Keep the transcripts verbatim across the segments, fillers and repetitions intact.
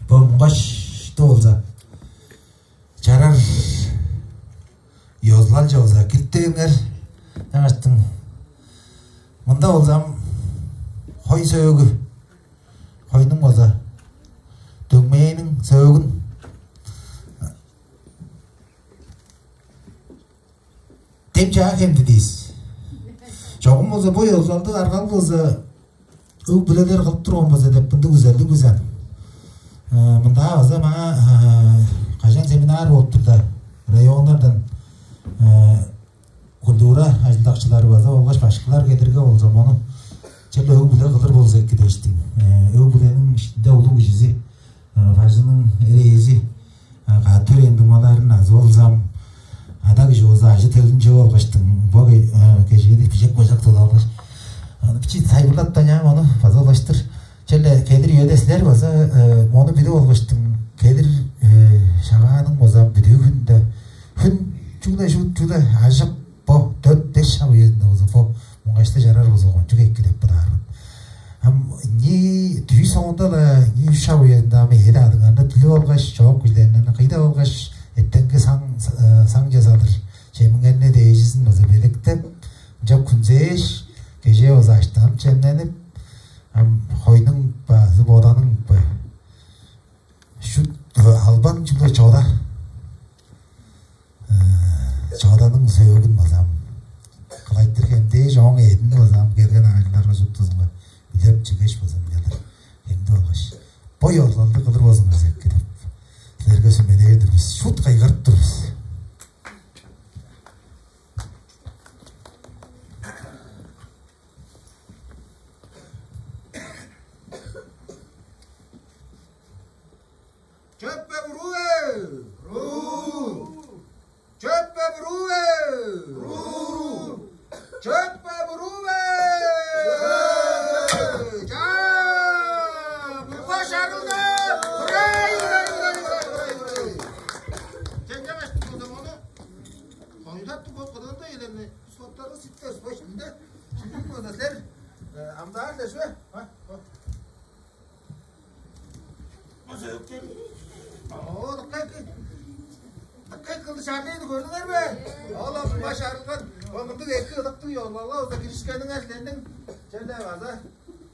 Бо муңгашты болза, чарар ёзулалче болза киртиңер. Чаңаштың мында болзам, хой сөөгү, хойнуң болза дөңмээниң сөөгүн дем чаа хемди диис. Чогум болза, бо ёзулалды аргал болза, өг-бүлелер кылып турган болза деп, мындыг күзелдиг күзен. Э, мында база маа, э, кажан семинар болуп турда, районнардан, э, культура ажылдакчылары база болгаш башкылар келирге болза, мону черле өг-бүле кылыр болза эки дээштиң. Э, өг-бүлениң иштинде улуг кижизи, э, бажының ээзи, э, кады төрээн дуңмаларын азы болзам, ада кижи болза ажы-төлүн чыып алгаштың, бо ке-, э, кежээни бижек-бажак тудуп алгаш, аны бичии тайылбырлап-даа, ынчаар ону база улаштыр. Черле келир үеде силер база, э, мону билип алгаштың, келир, э, шагааның болза бүдүү хүнүнде, хүн чүгле, шуут чүгле ажып, бо дөрт-беш шак үезинде болза, бо муңгашты чарар болза, кончуг эки деп бодаар мен. Ам ийи, дүъш соонда-ла, ийи-үш шак үезинде ам ээде адыңарны дүлүп алгаш, чоок кижилерни кый деп алгаш, эртенги саң, э, саңче салыр чемиңерни дээжизин база белеткеп, ынчап хүнзээш, кежээ болза аштанып, чемненип, ам хойнуң базы боданың бе, шуут, э, албан чүгле чода, э, чоданың сөөгүн базам кылайтыр хемдээш, ооң эъдин базам келген аалчыларга шуптузунга билеп чигеш, базам келир хемди болгаш, бо ёзулалды кылыр болзуңарза эки деп, силерге сүмелээр-дир бис, шуут кыйгырып тур бис. Чөппе буруу бе? Буруу. Чөппе буруу бе? Буруу. Чөппе буруу бе? Чаа! Муңгаш арылды! Хурай, хурай, хурай, хурай, хурай, хурай! Чемче баштың болза, мону хойдаттың, бо кыдыында элерни соттарга ситтер, бо шимде. Шимдиң болза силер, э, амдаар деш бе? А, бо. База өктер. Оо, дыка эки. Дыка эки кылдыр чарлыйны көрдүңер бе? Ол муңгаш арылган. Ол мындыг эки ыдыктыг ёзулалга болза киришкениңер силерниң. Черле база,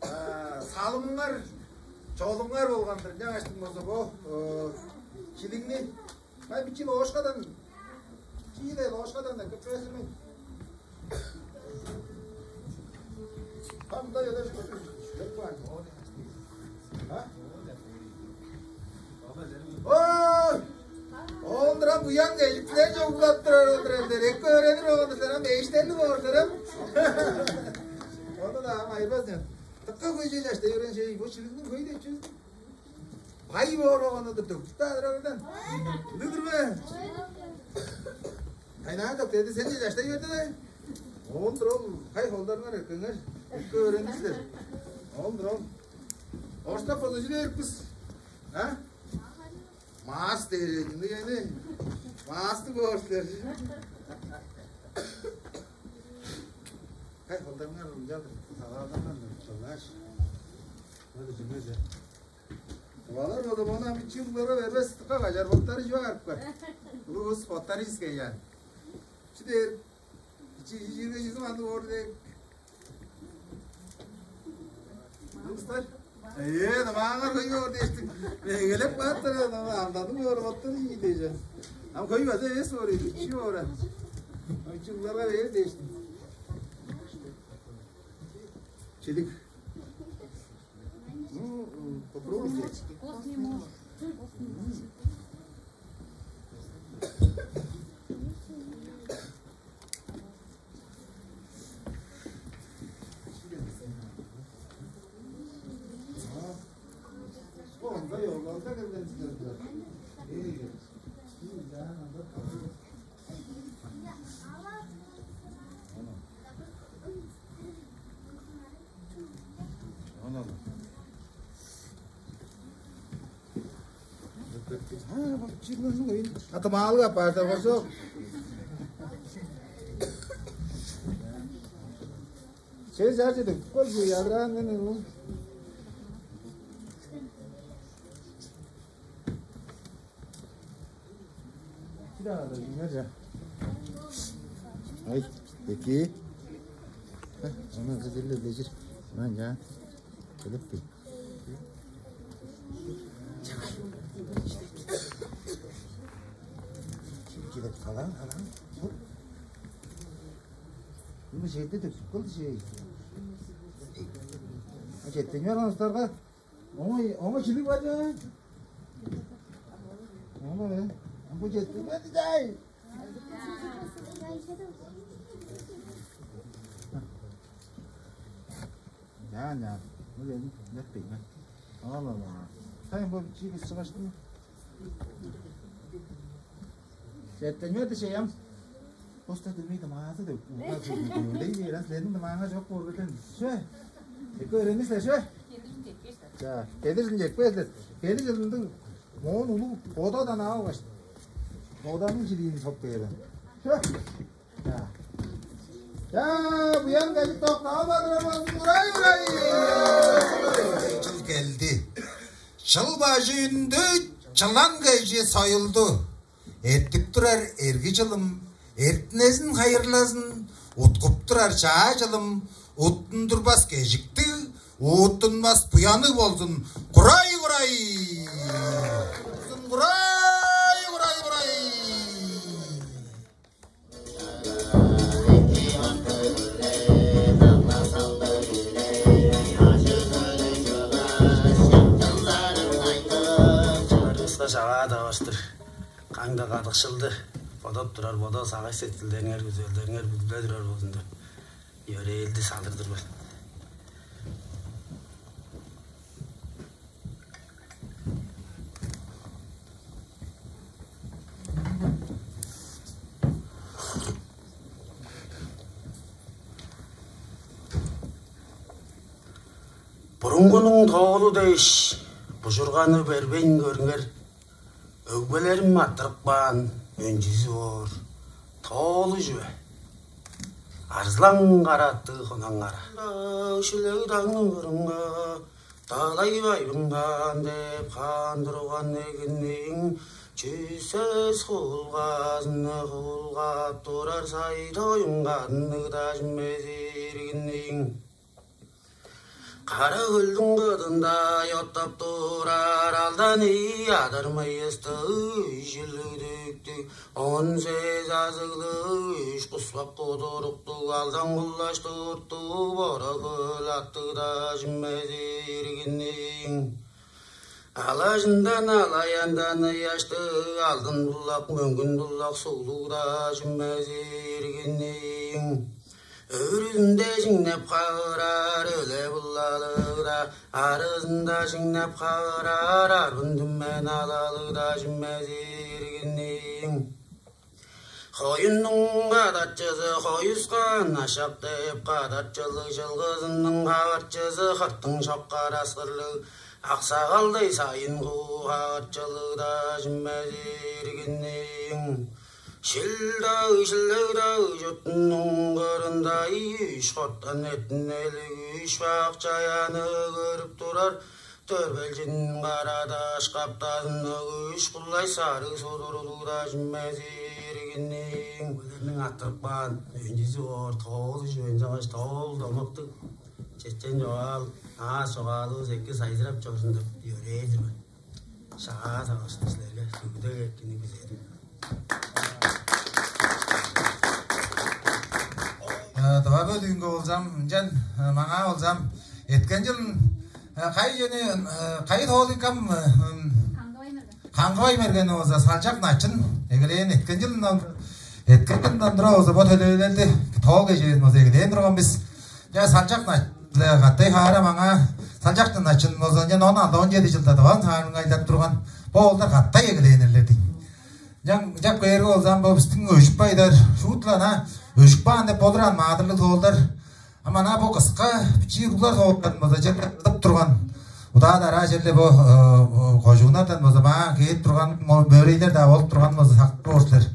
а, салымыңар, чолуңар болган-дыр. Ынчангаштың болза бо, э, чилигни, ай, бичии ложкадан, чиилей ложкадан эки бээзирмейн. Кандай эдер чүве? А? Ой! Ол-дур ам буян кежип, силер чогулап турар ол-дур ам, эки өөредир болган-дыр силер ам, эштерлиг боор силер ам. Ону-даа ам айырбас сен. Дыка хөй чүве чаштай берген чей, бо чилигниң хөй деп чүве. Бай боор болган-дыр, төктүп-даа турар-дыр. Ындыг-дыр бе? Кайнаар төктеди, сен чаштай берди-ле. Ол-дур ол, хай, холдарыңар эккеңер, экке өөренир силер. Ол-дур ол. Орустап болза чүдээр бис? А? Маас дээр эдиң дегени. Маастыг боор силер. Хай, холдарыңар ынчалдыр салаалардан чылгаш. Мынча дүжүмеже. Олар бодум ону ам чүглерге бербес, дыка кажар боттары чүве арып каар. Улус боттары чискей яан. Чү дээр? Ичи чиирге чизим андыг боор дег. Улустар. Ээ, маңар хөй боор дээштиң. Мегелеп кааттар, ам амдадың боор боттары чии дээш. Ам хөй база эвес боор ийди, чү боор. Ам чүглерге бээр дээштиң. Чилиг. Ну, попробуйте. Ата маалыг апаар деп болза. Сен сарчы деп кол бу ядраан мен ол. Ай, эки. Ана кызылы бежир. Мынча. Келип кел. Килип калаң, калаң. Бу жерде деп кыл же. Четтен барган устарга. Оңой, оңой чилиг бар же. Оңой. Бу четтен бар же. Яан, яан. Ол эми, мөтпейн, а. Ол, ол, ол. Тайм бо чиги сыгыштым. Сеттен мөдү чеям. Поста дымыйды маазы деп. Ынга сөйлөй берен, силерниң дымааңа чок боор бетен. Шө. Эки өөренир силер, шө. За, келир чыл чекпе силер. Келир чылдың моон улуг бодадан ап алгаш. Боданың чилиин соп берем. Шө. Чаа, буян кежик доктаалбадыр болзун, урай, урай! Чыл келди. Чыл бажы үндү, чылан кежи союлду. Эртип турар эрги чылым, эртинезин хайырлазын, уткуп турар чаа чылым, уттундурбас кежиктиг, уттунмас буянныг болзун. Курай, курай! Курай, курай, курай! Чылдарывыска чаваа таваштыр, каң-даа кадыкшылды бодап турар, бодал-сагыш-сеткилдериңер, күзелдериңер бүдүп-ле турар болзун деп, йөрээлди салыр-дыр мен. Бурунгунуң тоолу дээш, бужурганы бербейн көрүңер, өгбелерим арттырып каан өнчүзү боор тоолу чүве. Арзылаң кара аттыг хонаңар. Шилег дагның кырынга далай байбыңдан деп хаан турган эгинниң, чүсес хуулгазын хуулгап турар сай доюңганныг дажым эзиргинниң. Кара хөлдүң кыдында оттап турар алдан ийи адыр мыйыстыг, үжүлүг дүктүг, он сес азыглыг, үш куспак кудуруктуг, алдан кулаш туртуг, бора хөл аттыг дажым эзиргинниң. Алажындан алаяндан ыяштыг, алдын булак, мөңгүн булак, суглуг дажым эзиргинниң. Өрүзүнде чиңнеп хавырар өле булалыг-даа, арызында чиңнеп хавырар арбын-түмен алалыг дажым эзиргинниң. Хоюннуң кадарчызы хоюскан ашак деп кадарчылыг, чылгызының кадарчызы хыртың чоккар аскырлыг, аксагалдай сайын хуу кадарчылыг дажым эзиргинниң. Шил-даг, Шилег-даг чуртунуң кырында үш коттан эртинелиг, үш бак чаяны көрүп турар, төрбелчин кара-даш каптазынныг, үш кулай сарыг судурлуг дажым эзиргинниң. Өлерниң арттырып каан өнчүзү боор тоолу чүве, ынчангаш тоол домактыг, чечен чогаал, аас чогаалывыс эки сайзырап чорзун деп йөрээр-дир мен. Шагаа сагыштыг силерге бүгүдек экини күзедим. Э, Тыва бөлүүнге болзам, ынчан, э, маңаа болзам, эрткен чылын, э, кайы чүвени, э, кайы тоолуйкам, э, м, Каңгыбай Мерген. Каңгыбай Мергени болза, Салчак Начын эгелээн, эрткен чылындан, эрткен чылындан тура болза, бо төлээлерде тоол кежээзин болза эгелээн турган бис. Чаа, Салчак Начын-биле катай хаара маңаа, Салчак Начын болза, ынчан он алды, он чеди чылда Тываның саарынга ажылдап турган, бо оолдар катай эгелээннер-дир. Ынчан, ынчап кээрге болза, бо бистиң өжүп каан-дыр, шуут-ла ана өжүп каан деп болур аан, маадырлыг тоолдар. Ам ана бо кыска бичии уруглар тоолдарын болза черле кылып турган. Удаа-дараа черле бо, э, э, кожууннардан болза маа кээп турган, мо-, мөөрейлер-даа болуп турган болза, сактып боор силер.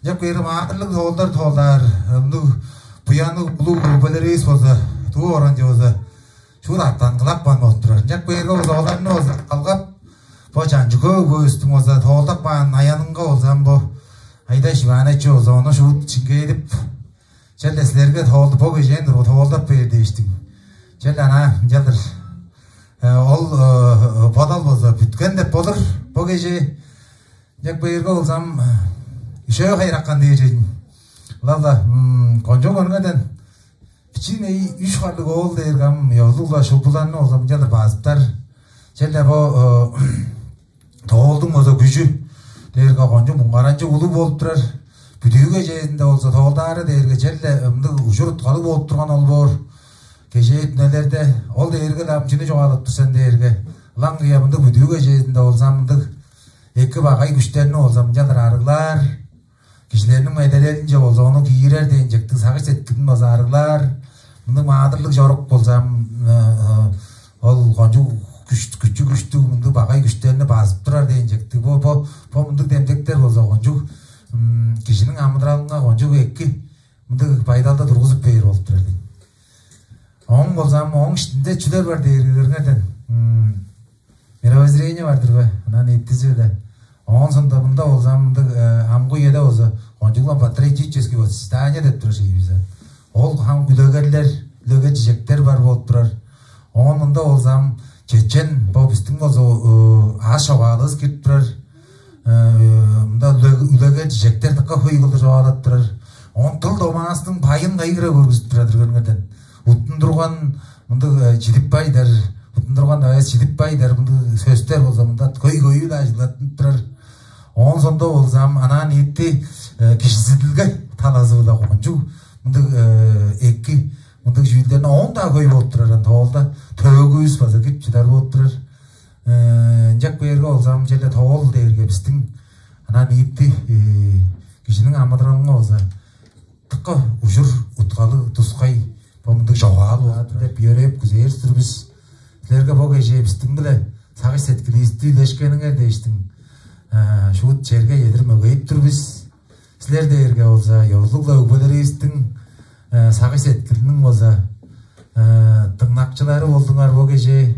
Ынчап кээрге маадырлыг тоолдар тоолдаар, ындыг буянныг улуг өгбелеривис болза, дуу оранче болза, шуут артан кылап каан болуп турар. Ынчап кээрге болза, оларны болза калгап, бо чанчы-көк өгбевистиң болза тоолдап каан аянынга болза, ам бо Айдаш Иванович болза ону шуут шиңгээдип, черле силерге тоолду бо кежээн туруп тоолдап бээр дээштиң. Черле ана ынчалдыр. Э, ол э, бодал болза бүткен деп болур бо кежээ. Ынчап кээрге болзам үшөө хайраккан дээр ийин. Ылап-ла кончуг көрүңерден бичиин эй үш харлыг оол дээрге ам ёзулуг-ла шулбуларны болза мынчалдыр базыптар. Черле бо тоолдуң болза күжү дээрге кончуг муңгаранчыг улуг болуп турар. Бүдүү кежээзинде болза тоолдаары дээрге черле ындыг ужур уткалыг болуп турган ол боор. Кежээ дүнелерде ол дээрге-ле ам чүнү чугаалап тур сен дээрге, ылаңгыя мындыг бүдүү кежээзинде болза мындыг эки багай күштерни болза мынчалдыр арыглаар. Кижилерниң медерелинче болза ону киирер дээн чектиг сагыш сеткилин база арыглаар. Мындыг маадырлыг чорук болза ам ол кончуг күчү күштүг мындыг багай күштерни базып турар дээн чектиг. Бо бо бо мындыг демдектер болза кончуг кижиниң амыдыралынга кончуг эки мындыг байдалды тургузуп бээр болуп турар дейм. Оң болза ам ооң иштинде чүлер бар дээрге көрүңерден мировоззрение бар-дыр бе? Ынаа ниитизи-биле. Оон соонда мында болза мындыг амгы үеде болза кончуглан патриотический воспитание деп турар шей биза. Ол хам үлегерлер, үлегер чижектер бар болуп турар. Оон мында болзам чечен бо биздин болза аас чогаалывыс кирип турар. Мында үлегер чижектер дыка хөй кылдыр чогаалап турар. Оон тыл домаастың байын кайгыра көргүзүп турар-дыр көрүңерден. Уттундурган мындыг чидип байдар, уттундурган эвес чидип байдар мындыг сөстер болза мында хөй-хөйү-даа ажыглаттынып турар. Оон сондо болзам анаа ниитти кижизидилге талазы-биле кончуг мындыг эки мындыг чүүлдерни оон-даа хөй болуп турар ан тоолда төөгүвүс база кип чыдар болуп турар. Ынчак бээрге болзам черле тоол дээрге бистиң анаа ниитти кижиниң амыдыралынга болза дыка ужур уткалыг тускай бо мындыг чогаал болуп деп йөрээп күзээр-дир бис. Силерге бо кежээ бистиң-биле сагыш сеткиливисти үлешкениңер дээштиң шуут черге чедир мөгейип тур бис. Силер дээрге болза ёзулуг-ла өгбелеривистиң сагыш сеткилиниң болза дыңнакчылары болдуңар бо кежээ.